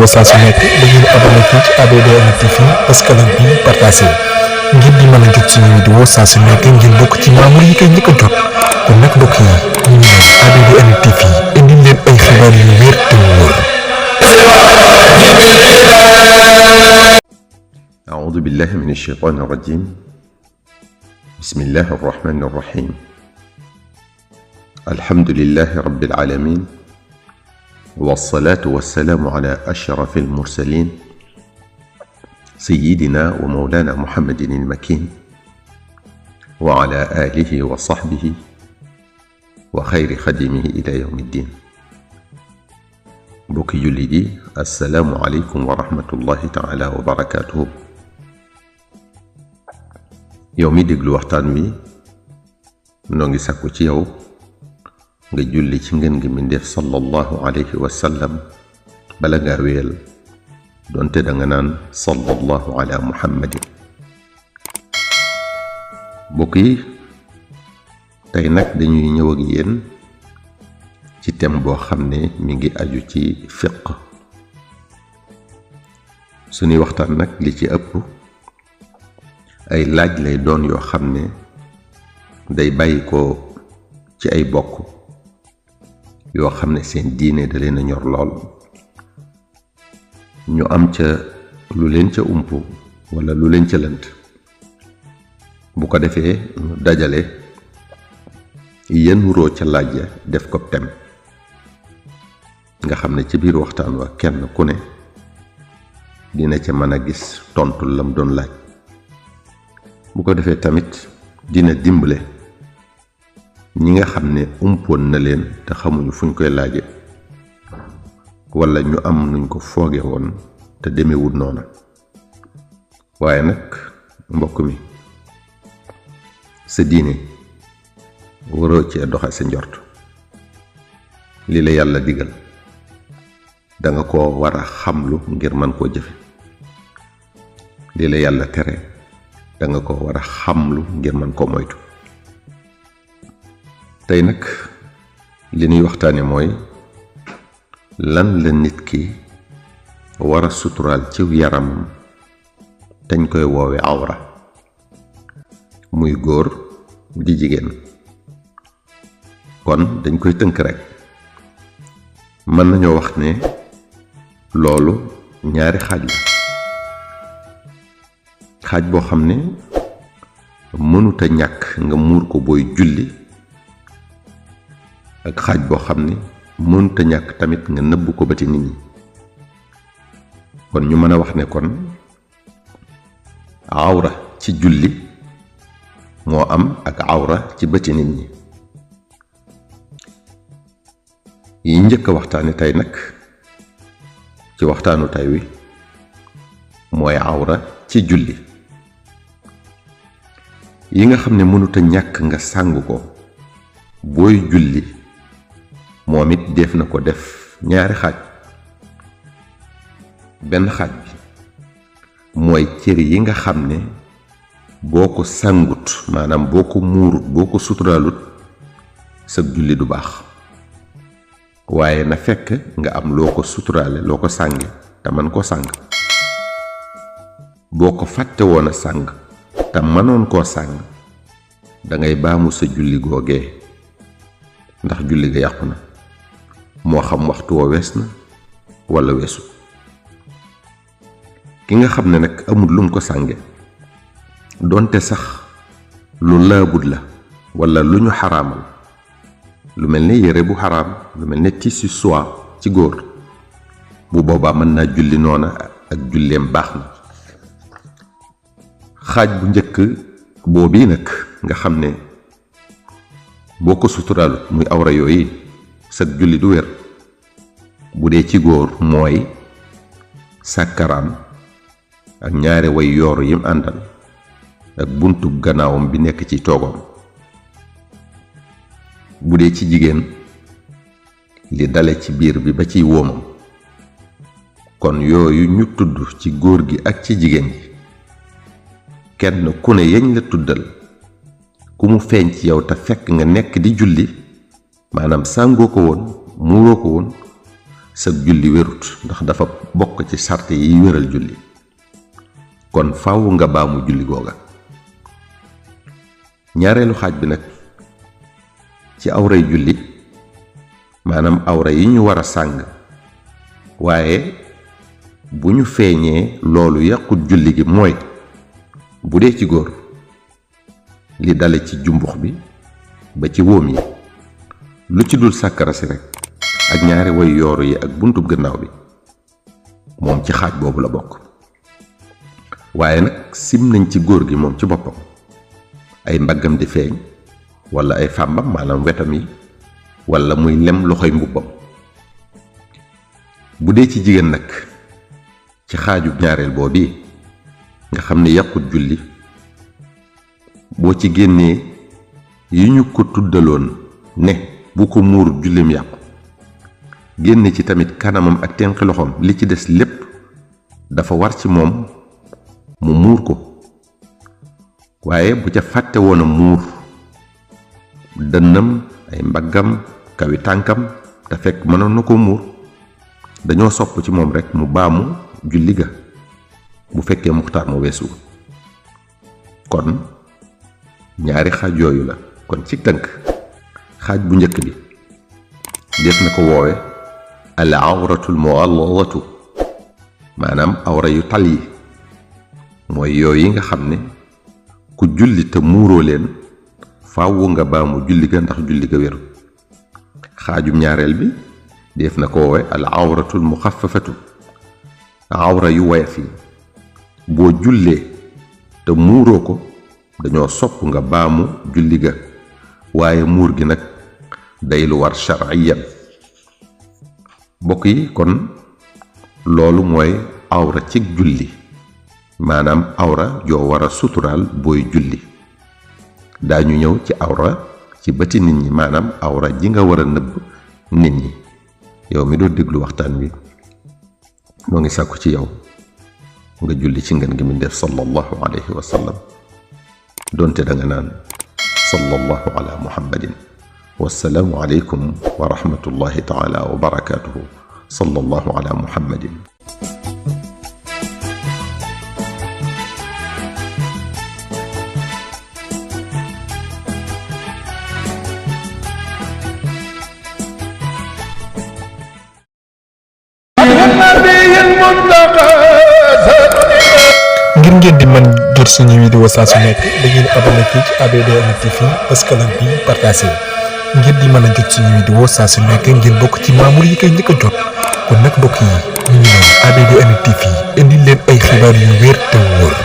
vidéo saa su nekk da ngeen abonné fii ci ABDN TV parce que lan bi partagé ngir di mën a jot suñu vidéo saa su nekk ngeen bokk ci membre yi koy njëkk a jot kon nag mbokk yi ñu ngi leen ABDN TV indi leen ay xibaar yu wér te wóor. أعوذ بالله من الشيطان الرجيم بسم الله الرحمن الرحيم الحمد لله رب العالمين والصلاة والسلام على أشرف المرسلين سيدنا ومولانا محمد المكين وعلى آله وصحبه وخير خدمه إلى يوم الدين بوكي جلدي السلام عليكم ورحمة الله تعالى وبركاته yow mi déglu waxtaan wi noo ngi sàkku ci yow nga julli ci ngeen gi mindeef sallallahu alayhi wa sallam bala ngaa wéyal doonte da nga naan sallallahu ala muhammadin. mbokk yi tey nag dañuy ñëw ak yéen ci thème boo xam ne mi ngi aju ci fiq. suñuy waxtaan nag li ci ëpp ay laaj lay doon yoo xam ne day bàyyi ko ci ay bokk yoo xam ne seen diine da leen a ñor lool ñu am ca lu leen ca umpu walla lu leen ca lënt bu ko defee ñu dajale yenn wuroo ca laaj ya def ko tem nga xam ne ci biir waxtaan wa kenn ku ne dina ca mën a gis tontu lam doon laaj. bu ko defee tamit dina dimbale ñi nga xam ne umpoon na leen te xamuñu fuñ koy laaje walla ñu am nuñ ko fooge woon te demewul noona. waaye nag mbokk mi sa diine waroo cee doxe sa njort. li la yàlla digal danga ko war a xamlu ngir mën koo jëfe. li la yàlla tere danga ko war a xamlu ngir mën ko moytu. tey nag li ñuy waxtaane mooy lan la nit ki war a suturaal ci yaram dañ koy woowe awra, muy góor di jigéen. kon dañ koy tënk rekk mën nañoo wax ne loolu ñaari xaaj la. xaaj boo xam ne mënuta ñàkk nga muur ko booy julli, ak xaaj boo xam ne mënuta ñàkk tamit nga nëbb ko bëti nit ñi. kon ñu mën a wax ne kon awra ci julli moo am ak awra ci bëti nit ñi. yi njëkk a waxtaane tey nag ci waxtaanu tey wi mooy awra ci julli. yi nga xam ne mënuta ñàkk nga sàng ko booy julli moom it def na ko def ñaari xaaj. benn xaaj bi mooy cër yi nga xam ne boo ko sàngut, maanaam boo ko muurut, boo ko suturaalut sa julli du baax. waaye na fekk nga am loo ko suturaale, loo ko sànge te mën koo sàng. boo ko fàtte woon a sàng te mënoon koo sàng dangay baamu sa julli googee, ndax julli ga yàqu na, moo xam waxtu woo wees na walla weesu. ki nga xam ne nag amul lum ko sànge, doonte sax lu laabut la walla lu ñu xaraamal, lu mel ne yére bu xaraam, lu mel ne tissu soie ci góor, bu boobaa mën naa julli noona ak julleem baax na. xaaj bu njëkk boobii nag nga xam ne boo ko suturaalut muy awra yooyu sag julli du wér. bu dee ci góor mooy sàkkaraan ak ñaari way yooru yim àndal ak buntu gannaawam bi nekk ci toogam. bu dee ci jigéen li dale ci biir bi ba ciy wóomam. kon yooyu ñu tudd ci góor gi ak ci jigéen gi kenn ku ne yañ la tuddal ku mu feeñ ci yow te fekk nga nekk di julli, maanaam sàngoo ko woon, muuroo ko woon, sa julli wérut ndax dafa bokk ci sart yi wéral julli kon faaw nga baamu julli googa. ñaareelu xaaj bi nag ci awray julli maanaam awra yi ñu war a sàng waaye bu ñu feeñee loolu yàqut julli gi mooy bu dee ci góor li dale ci jumbux bi ba ci wóom yi lu ci dul sàkkara si rek ak ñaari way yooru yi ak buntub gannaaw bi moom ci xaaj boobu la bokk. waaye nag sim nañ ci góor gi moom ci boppam ay mbaggam di feeñ wala ay fàmbam maanaam wetam yi wala muy lem loxoy mbubbam. bu dee ci jigéen nag ci xaajub ñaareel boobu nga xam ne yàqut julli boo ci génnee yi ñu ko tuddaloon ne bu ko muur jullim yàqu génne ci tamit kanamam ak tenqi loxoom li ci des lépp dafa war ci moom mu muur ko. waaye bu ca fàtte woon a muur dënnam ay mbaggam kawi tànkam te fekk mënoon na ko muur dañoo sopp ci moom rekk mu baamu julli ga bu fekkee muxtaar mu weesu. kon ñaari xaaj yooyu la. kon ci tënk xaaj bu njëkk bi def na ko woowe al awratul mualladatu maanaam awra yu tal yi mooy yooyu nga xam ne ku julli te muuroo leen faawu nga baamu julli ga ndax julli ga wéru. xaajum ñaareel bi def na ko woowe al awratul muxaffafatu awra yu woyof yi boo jullee te muuroo ko dañoo sopp nga baamu julli ga waaye muur gi nag day lu war shar'iyan. mbokk yi kon loolu mooy awra ci julli maanaam awra joo war a suturaal booy julli. daañu ñëw ci awra ci bëti nit ñi maanaam awra ji nga war a nëbb nit ñi. yow mi doon déglu waxtaan wi moo ngi sàkku ci yow nga julli ci ngeen gi mi def sallallahu alayhi wa sallam doonte da nga naan sallallahu ala muhammadin wassalaamu alaykum wa rahmatullahi taala wa barakatuhu sallallahu ala muhammadin. ngir ngeen di mën jot suñu vidéo saa su nekk da ngeen abonné fii ci ABDN TV bës cloche bi partagé ngir di mën a jot suñu vidéo saa su nekk ngeen bokk ci membre yi koy njëkk a jot. kon nag mbokk yi ñu ngi noonu ABDN TV indi leen ay xibaar yu wér te wóor.